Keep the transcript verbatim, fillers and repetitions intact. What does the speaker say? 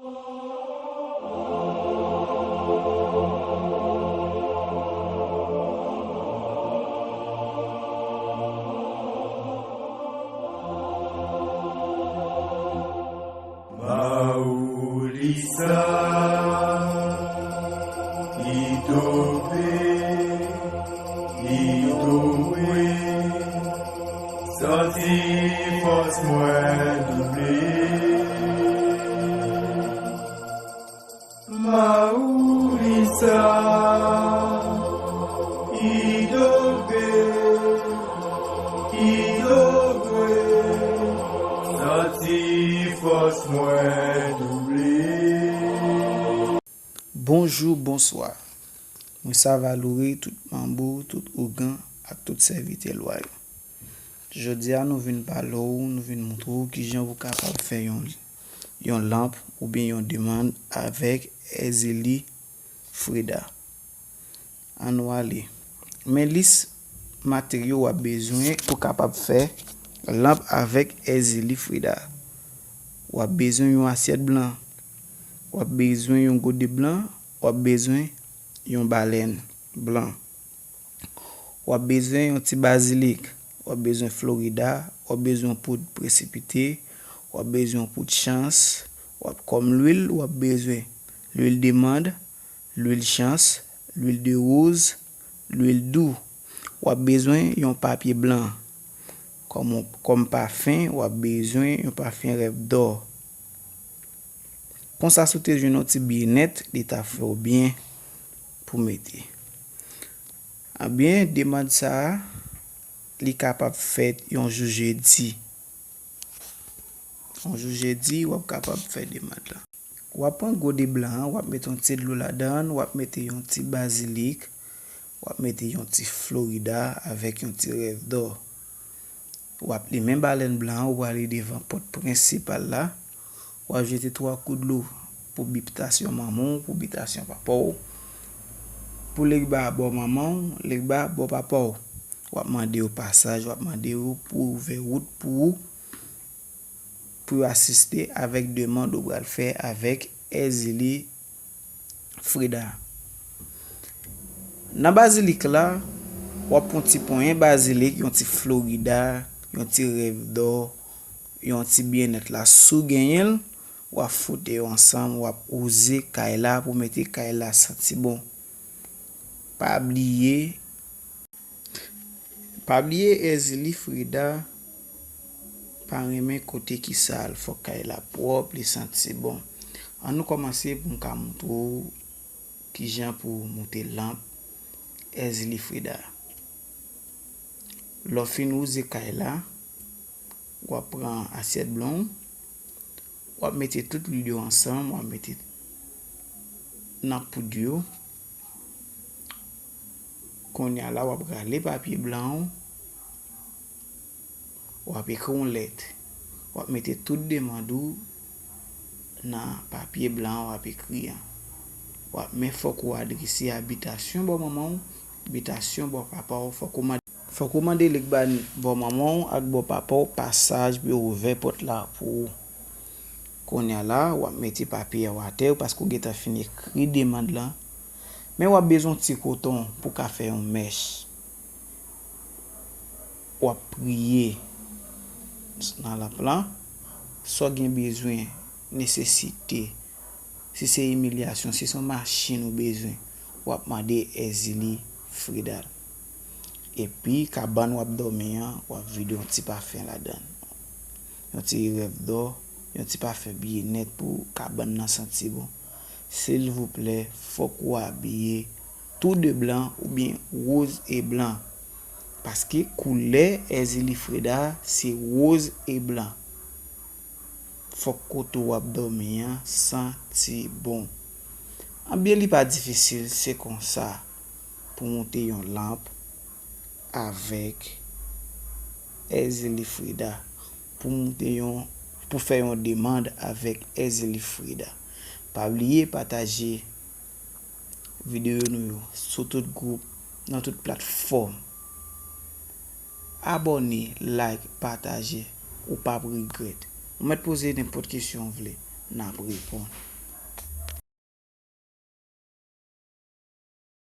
Maoulissa, Idobe, Idobe, santi fòs mwen double. Maoulissa, Idobe, Idobe, santi fòs mwen double. Bonjou, bonswa. Mwen Sava Loure, tout manbo, tout ougan ak tout sèvitè lwa yo. Jodi a, nou vin pale w, nou vin montre w kijan pou w kapab fè yon, yon lanp oubyen yon demann avèk Èzili Freda. Ann nou ale. Men lis materyo w ap bezwen pou w kapab fè lanp avèk Èzili Freda. W ap bezwen yon asyèt blan. W ap bezwen yon gode blan. W ap bezwen yon balèn blan. W ap bezwen yon ti bazilik. W ap bezwen Florida. W ap bezwen yon poud presipite. W ap bezwen yon poud chans. W ap, kòm lwil, w ap bezwen lwil de mand, lwil chans, lwil de woz, lwil dou. W ap bezwen yon papye blan. Kòm, kòm pafen, w ap bezwen yon pafen rèv dò. Konsa, si w te jwenn yon ti byennèt, li ta fè w byen pou mete. Ebyen, demann sa a, li kapab fèt yon jou jedi. Yon jou jedi, w ap kapab fè demann lan. W ap pran gode blan an, w ap mete yon ti dlo ladan l, w ap mete yon ti bazilik, w ap mete yon ti Florida avèk yon ti rèv dò. W ap limen balèn blan an, w prale devan pòt prensipal la. W ap jete twa kout dlo pou bitasyon manman w, pou bitasyon papa w, pou legba bò manman w, legba bò papa w. W ap mande yo pasaj, w ap mande yo pou ouvè wout pou ou, pou yo asiste avèk demann ou pral fè avèk Èzili Freda. Nan bazilik la, w ap pran ti ponyen bazilik, yon ti Florida, yon ti rèv dò, yon ti byennèt la, si w genyen l, w ap fwote yo ansanm, w ap wouze kay la pou mete kay la santi bon. Pa bliye, pa bliye Èzili Freda pa renmen kote ki sal, fòk kay la pwòp, li santi bon. Ann nou kòmanse pou m ka montre w kijan pou w moute lanp Èzili Freda. Lè w fin wouze kay la, w ap pran asyèt blan w, w ap mete tout lwil yo ansanm, w ap mete nan poud yo. Kounye a la, w ap rale papye blan w, w ap ekri yon lèt. W ap mete tout demann ou nan papye blan w ap ekri an. W ap, men fòk ou adrese a bitasyon bò manman w, bitasyon bò papa w. Fòk ou mande, fòk ou mande legba bò manman w ak bò papa w pasaj pou yo ouvè pòt la pou ou. Kounye a la, w ap mete papye a atè paske w gentan fin ekri demann lan. Men w ap bezwen yon ti koton pou w ka fè yon mèch. W ap priye nan lanp lan. Sa w gen bezwen, nesesite, si se imilyasyon, si se yon machin ou bezwen, w ap mande Èzili Freda. Epi, kabann w ap dòmi an, w ap vide yon ti pafen ladan l. Yon ti rèv dò, yon ti pafen byennèt pou kabann nan santi bon. Silvouplè, fòk ou abiye tou de blan oubyen woz e blan. Paske koulè Èzili Freda se woz e blan. Fòk kote w ap dòmi an santi bon. Ebyen, li pa difisil, se konsa pou moute yon lanp avèk Èzili Freda. Pou moute yon, pou fè yon demann avèk Èzili Freda. Pa bliye pataje videyo nou yo sou tout gwoup, nan tout platfòm. Abòne, like, pataje, ou p ap regrèt. Ou mèt poze nenpòt kesyon w vle. n ap reponn.